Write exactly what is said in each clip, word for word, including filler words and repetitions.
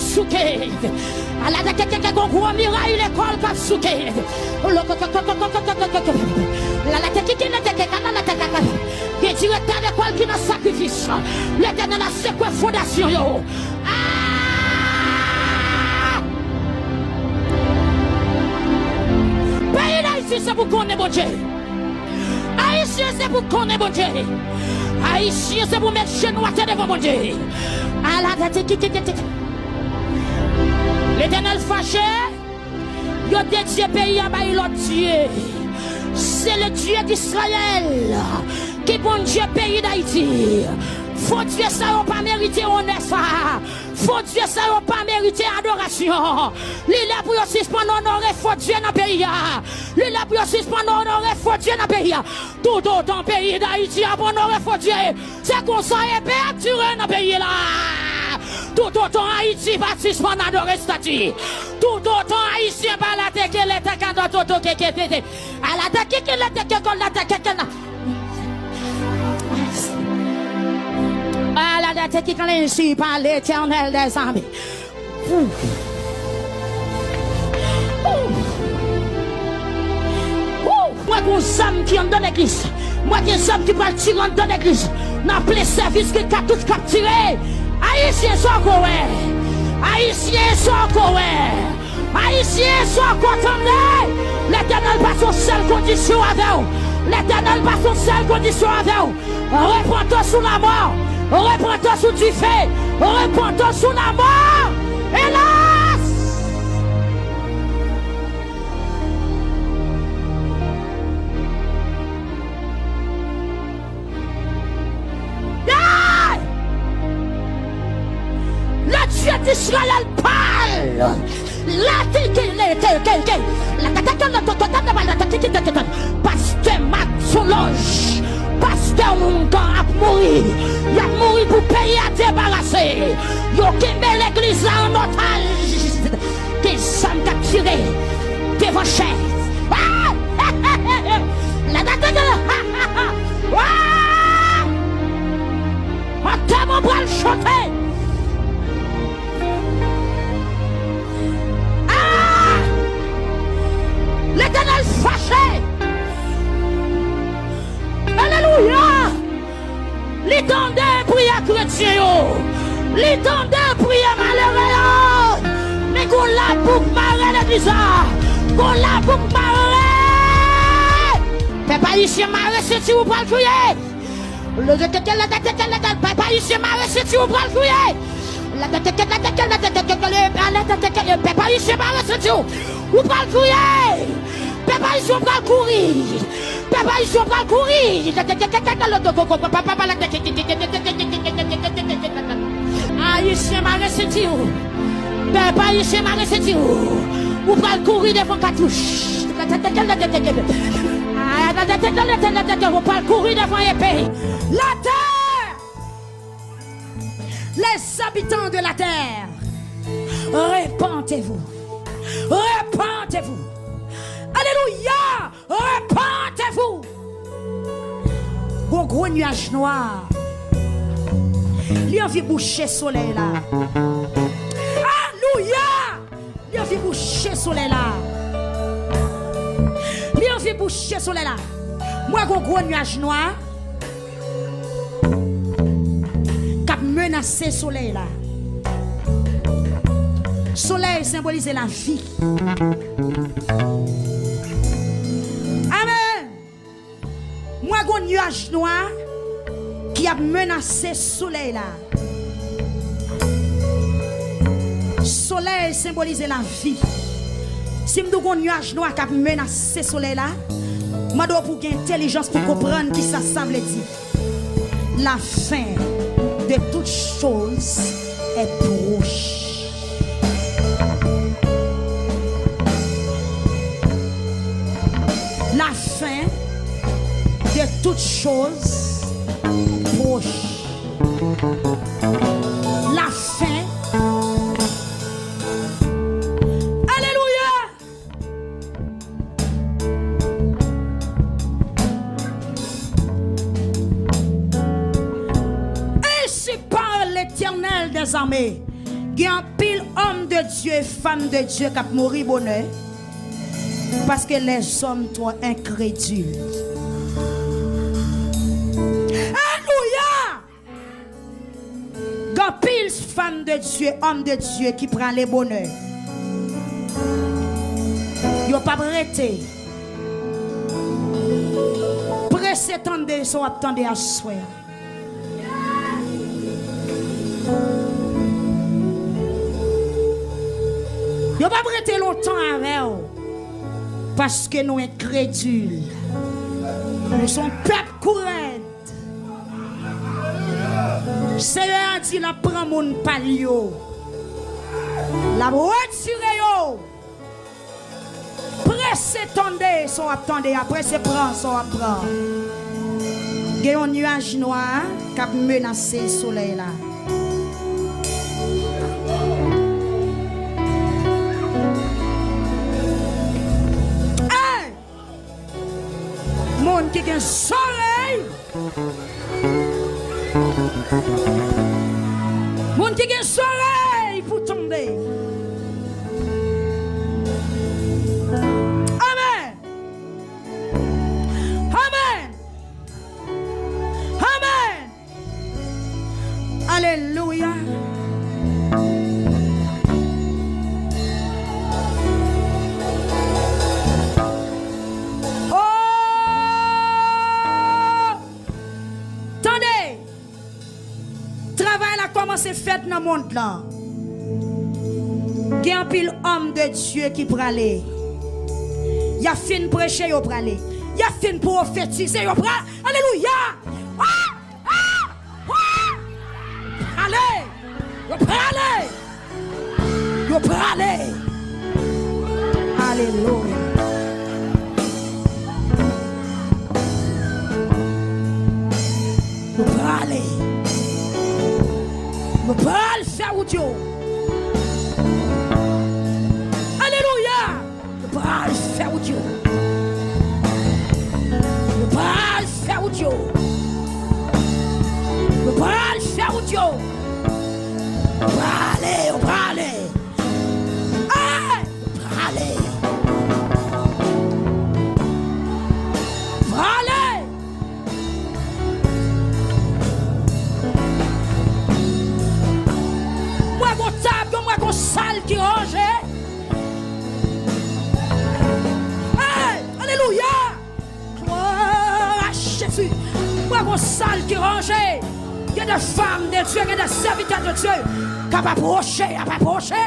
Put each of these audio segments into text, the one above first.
ap souke. Ala tèkèkèkè, gon gwo miray lekòl k ap souke. Ala tèkèkèkè, ala tèkèkèkè. Gen direktè lekòl ki nan sakrifis. Letènèl ap sekwe fondasyon yo. Ah! Peyi Dayiti se pou konnen Bondye. Ayisyen se pou konnen Bondye. Ayisyen se pou met jenou atè devan Bondye. Ala tèkèkèkè. Letènèl fache. Yo dedye peyi a bay lòt dye. Se le Dieu d'Israël ki Bondye peyi Dayiti. Fo dye sa yo pa merite onè sa. Fo dye sa yo pa merite adorasyon. Li lè pou yo sispann onore fo dye nan peyi a. Li lè pou yo sispann onore fo dye nan peyi a. Toutotan peyi Dayiti ap onore fo dye, se konsa epe ap tire nan peyi la. Toutotan Ayiti pa sispann adore estati, toutotan Ayisyen pa la teke lè teke dòtoto keke tete. Ala teke lè teke kòl la teke kèl la. Ala teke kèl la ensi pa Letènèl dèzame. Ou. Ou. Ou. Mwen gen zam ki anndan legliz. Mwen gen zam ki pral tire anndan legliz. Nan plen sèvis gen katouch k ap tire. Ayisyen sa w ko wè. Ayisyen sa w ko wè. Ayisyen sa w ko tande. Letènèl pase yon sèl kondisyon avè w. Letènèl pase yon sèl kondisyon avè w. Repentance ou la mort. Repentance ou dife. Repentance ou la mort. Hélas! Yeah! Le Dieu d'Israël parle. La te ke le ke ke ke. La ta ta ta la ta ta ta ta la ta ta ta ta ta. Pastè Mak Solanj, pastè Oungan ap mouri. Y ap mouri pou peyi a debarase. Yo kenbe legliz la an otaj. Gen zam k ap tire devan chèz. Ah! La ta ta ta. Ah! Antèman pral chante. Ah! Letènèl fache. Alelouya! Li tande priyè kretyen yo. Li tande priyè malere yo. Men gon labou k mare legliz la. Gon labou k mare. Pèp ayisyen mare senti w pral kriye. Pèp ayisyen mare senti w pral kriye. Pèp ayisyen mare senti w. Ou pral kriye. Pèp ayisyen pral kouri. Pèp ayisyen pral kouri. Ayisyen mare senti w. Pèp ayisyen mare senti w. Ou pral kouri devan katouch. Ou pral kouri devan epe. La terre! Les habitants de la terre, Repentez-vous. Repentez-vous. Alelouya! Repentez-vous. Gon gwo nyaj nwa. Li anvi bouche solèy la. Alelouya! Li anvi bouche solèy la. Li anvi bouche solèy la. M wè gon gwo nyaj nwa k ap menase solèy la. Solèy senbolize lavi. Amèn. M wè gon nyaj nwa ki ap menase solèy la. Solèy senbolize lavi. Si m di w gon nyaj nwa k ap menase solèy la, m mande w pou w gen entèlijans pou w konprann kisa sa vle di. La fin de toutes choses est proche. La fin de toutes choses est proche. La fin. Alelouya! Ainsi parle l'Éternel des armées. Gen anpil òm de Dye, fanm de Dye k ap mouri bonè, paske lèzòm twò enkredil. Alelouya! Gen anpil fanm de Dye, òm de Dye ki prale bonè. Yo p ap rete. Prese tande sa w ap tande aswè a. Yo p ap rete lontan avè w, paske nou enkredil. Nou se yon pèp kou rèd. Seyè a di l ap pran moun pa l yo. L ap retire yo. Prese tande sa w ap tande a, prese pran sa w ap pran. Gen yon nyaj nwa k ap menase solèy la. Hey! Moun ki gen zòrèy. Moun ki gen zòrèy pou tande. Amèn. Amèn. Amèn. Alelouya. Oh! Tande! Travay la kòmanse fèt nan mond lan. Gen anpil òm de Dye ki prale. Y ap fin preche, yo prale. Y ap fin pwofetize, yo prale. Alelouya! Ah! Ah! Ah! Prale! Yo prale! Yo prale! Alelouya! Yo prale! Yo pral fè wout yo! Alelouya! Yo pral fè wout yo. Yo pral fè wout yo. Yo pral fè wout yo. Yo prale, yo prale. Hey! Yo prale. Prale. M wè gon tab, m wè gon sal ki ranje. Hey! Alelouya! Glwa a Jezi! M wè gon sal ki ranje. Gen de fanm de Dye, gen de sèvitè de Dye k ap apwoche, ap apwoche.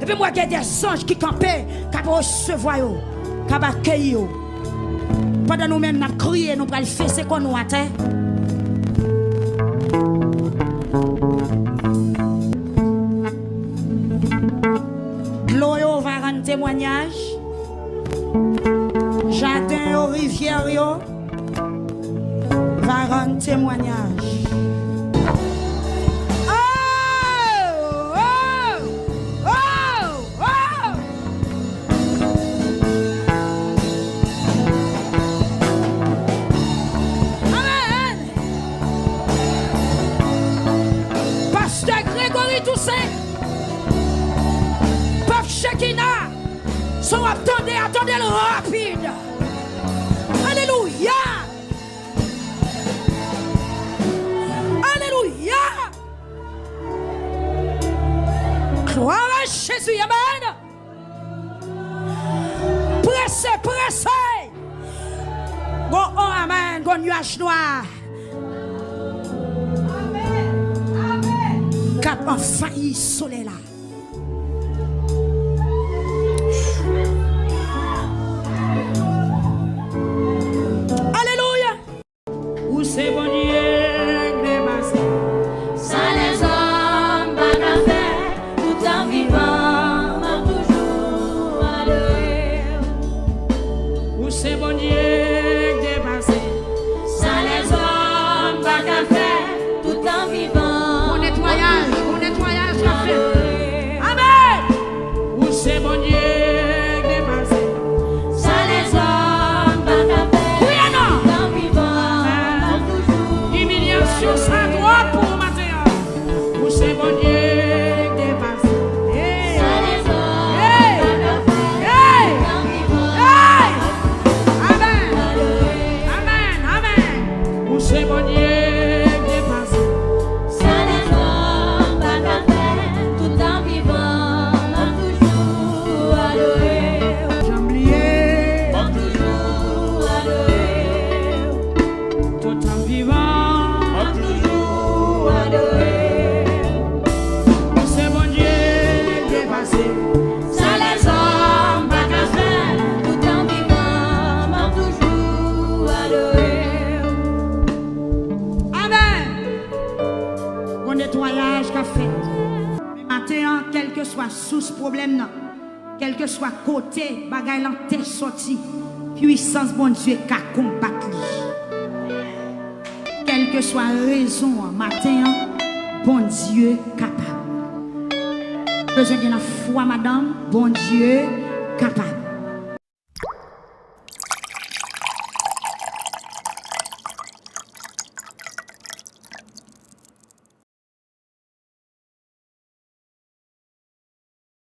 Epi m wè gen de zanj ki kanpe, k ap resevwa yo, k ap akeyi yo. Pandan nou menm n ap kriye, nou pral fese kò nou atè. Dlo yo va rann temwanyaj. Jaden yo, rivyè yo va rann temwanyaj. Oh! Oh! Oh! Oh! Son w ap tande a, tande l rapid. Alelouya! Alelouya! Glwa a Jezi, amèn! Prese, prese! Gon on amèn, gon nyaj nwa k ap anvayi solèy la. Alelouya! Ou se Bondye k depase sa lèzòm pa ka fè. Toutan vivan, m ap toujou adore w. Ou se Bondye k depase sa lèzòm pa ka fè. Toutan vivan, gon netwayaj, gon netwayaj k ap fèt. Amèn! Ou se Bondye k depase sa lèzòm pa ka fè. Priye non! Toutan vivan, m ap toujou imilyasyon sa twòp pou ou maten an. Ou se Bondye k depase. Hey! Hey! Hey! Hey! Amèn! Amèn! Amèn! Ou se Bondye k depase. Sa lèzòm pa ka fè. Toutan vivan, m ap toujou adore w. Janm bliye. M ap toujou adore w. Toutan vivan, m ap toujou adore w. Ou se Bondye k depase sa lèzòm pa ka fè. Toutan vivan, m ap toujou adore w. Amèn! Gon netwayaj k ap fèt. Men maten an, kèlkeswa sous pwoblèm nan, kèlkeswa kote bagay lan te sòti, pwisans Bondye ka konbat li. Kèlkeswa rezon an, maten an, Bondye kapab. Bezwen gen lafwa, madanm, Bondye kapab.